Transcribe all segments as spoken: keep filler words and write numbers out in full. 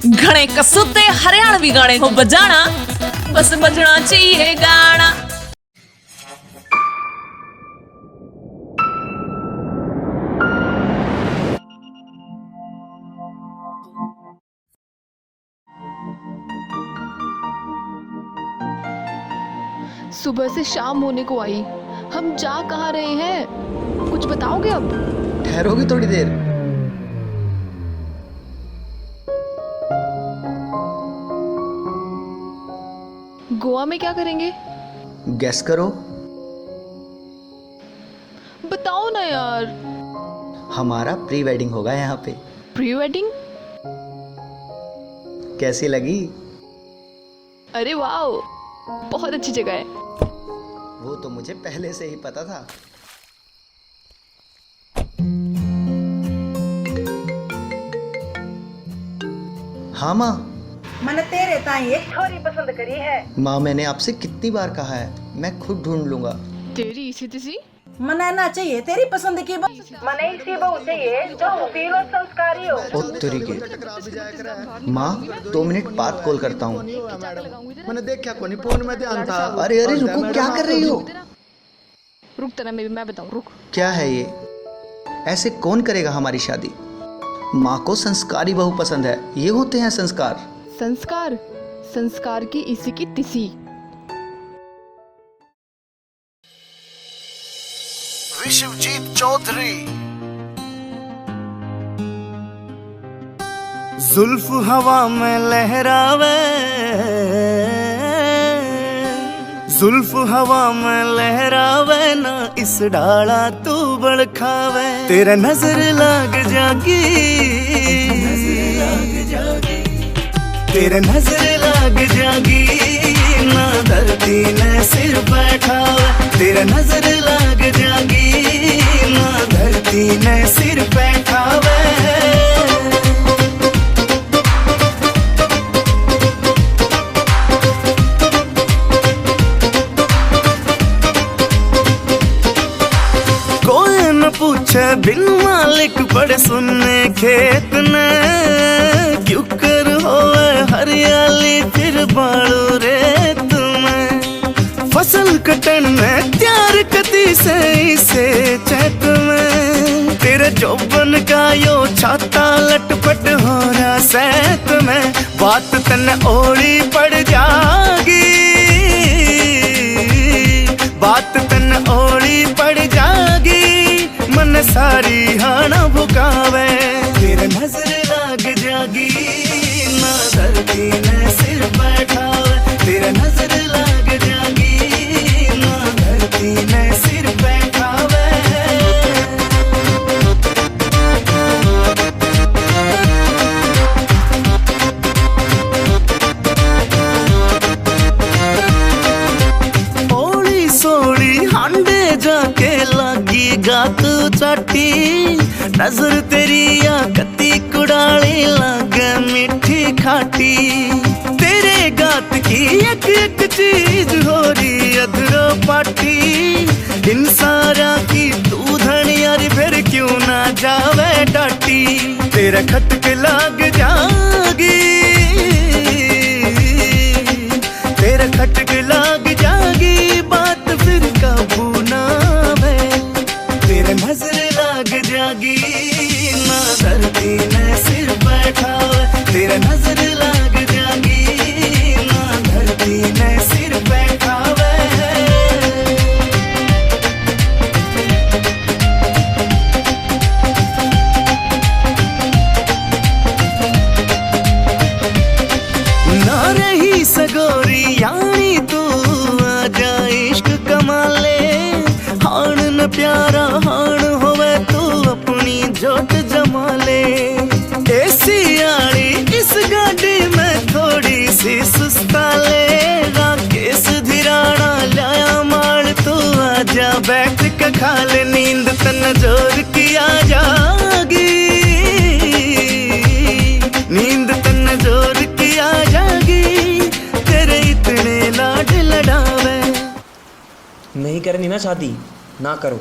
घणे कसूते हरियाणवी गाने को बजाना, बस बजना चाहिए गाना। सुबह से शाम होने को आई, हम जा कहाँ रहे हैं, कुछ बताओगे अब? ठहरोगी थोड़ी देर? गोवा में क्या करेंगे? Guess करो। बताओ ना यार। हमारा pre wedding होगा यहाँ पे। Pre wedding? कैसी लगी? अरे वाओ, बहुत अच्छी जगह है। वो तो मुझे पहले से ही पता था। हाँ माँ। मैंने तेरे ताई एक छोरी पसंद करी है। माँ, मैंने आपसे कितनी बार कहा है, मैं खुद ढूंढ लूंगा। तेरी इसी तिसी। मने ना चाहिए तेरी पसंद की बहू। मने इसी बहू चाहिए जो सुशील और संस्कारी हो। ओ तेरी के। माँ, दो मिनट बाद call करता हूँ। मैंने देखा कोनी, फोन में ध्यान था। अरे, अरे, रुको, क्या कर रही हो? रुक, तेरा मैं, मैं बताऊँ, रुक। क्या है ये? ऐसे कौन करेगा हमारी शादी? माँ को संस्कारी बहू पसंद है, ये होते हैं संस्कार। संस्कार? संस्कार की इसी की तिसी। विश्वजीत चौधरी। जुल्फ हवा में लहरावे, जुल्फ हवा में लहरावे ना, इस डाला तू बड़खावे। तेरा नजर लाग जागी, तेरे नजर लाग जागी ना, धरती ने सिर बैठावे। तेरे नजर लाग जागी ना, धरती ने सिर बैठावे। कोई न पूछे बिन मालिक, बड़े सुन्ने खेत ने, क्यों कर होवे हरियाली फिर बालू रेत में। फसल कटन ने तैयार कदी से इसे चैत में। तेरे जोबन का यो छाता लटपट हो रहा सैत में। बात तन ओली पड़ जागी, बात तन ओली पड़ जागी, मन सारी हाना भुकावे। तेरे नजर लाग जागी ना, धरती ने सिर बैठावे। तेरे नजर लाग जागी ना, धरती ने सिर बैठावे। ओली सोली हांडे जाके लागी गात चाटी, नजर तेरी या कती कुड़ाली लागे मीठी खाटी। तेरे गात की एक एक चीज हो रही अधरो पाटी। इन सारा की तू धन यारी, फिर क्यों ना जावे डाटी। तेरा खटक लाग जागी, तेरा खटक लाग जागी, बात फिर काबू ना आवे। तेरा नजर लाग जागी ना, धरती ने सिर बैठावे। तेरा नजर लाग जागी ना, धरती ने सिर बैठावे। ना रही सगोरी यानी तू आजा इश्क कमाले। हाण न प्यारा हाण होवे तू अपनी जोट जमाले। एसी आली इस गाड़ी में थोड़ी सी सुस्ता ले। राकेश धिराणा लाया माल तू आजा बैठ के खा ले। नींद तन जोर की आ जागी, नींद तन जोर की आ जागी, तेरे इतने लाड लड़ावे। नहीं करनी ना शादी, ना करो।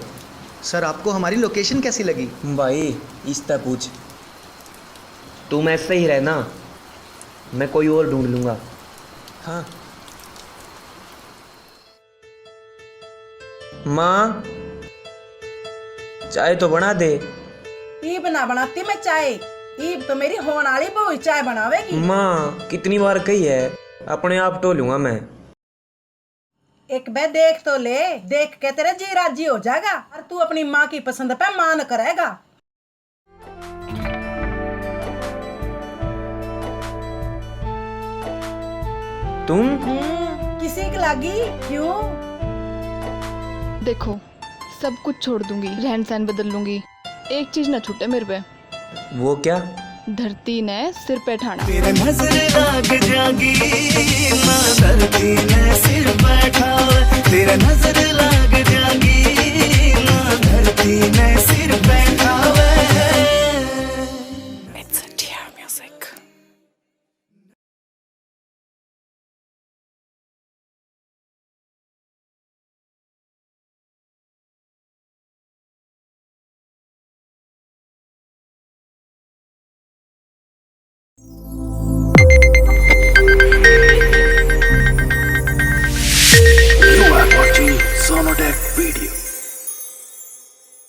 सर, आपको हमारी लोकेशन कैसी लगी? भाई, इससे पूछ। तू मैं सही रहना। मैं कोई और ढूंढ लूंगा। हाँ। माँ, चाय तो बना दे। ईब ना बनाती मैं चाय, ईब तो मेरी होण आली बहू ही चाय बनावेगी। माँ, कितनी बार कही है, अपने आप टो लूंगा मैं। एक बे देख तो ले, देख के तेरा जी राजी हो जाएगा और तू अपनी माँ की पसंद पे मान करेगा। तुम? हम्म, किसी की लागी? क्यों? देखो, सब कुछ छोड़ दूंगी, रहन सहन बदल लूंगी, एक चीज ना छूटे मेरे पे। वो क्या? धरती ने सिर पे ठाना। तेरे नजर लाग जागी ना, धरती ने सिर पे ठावे। तेरे नजर लाग जागी ना, धरती ने सिर पे ठावे।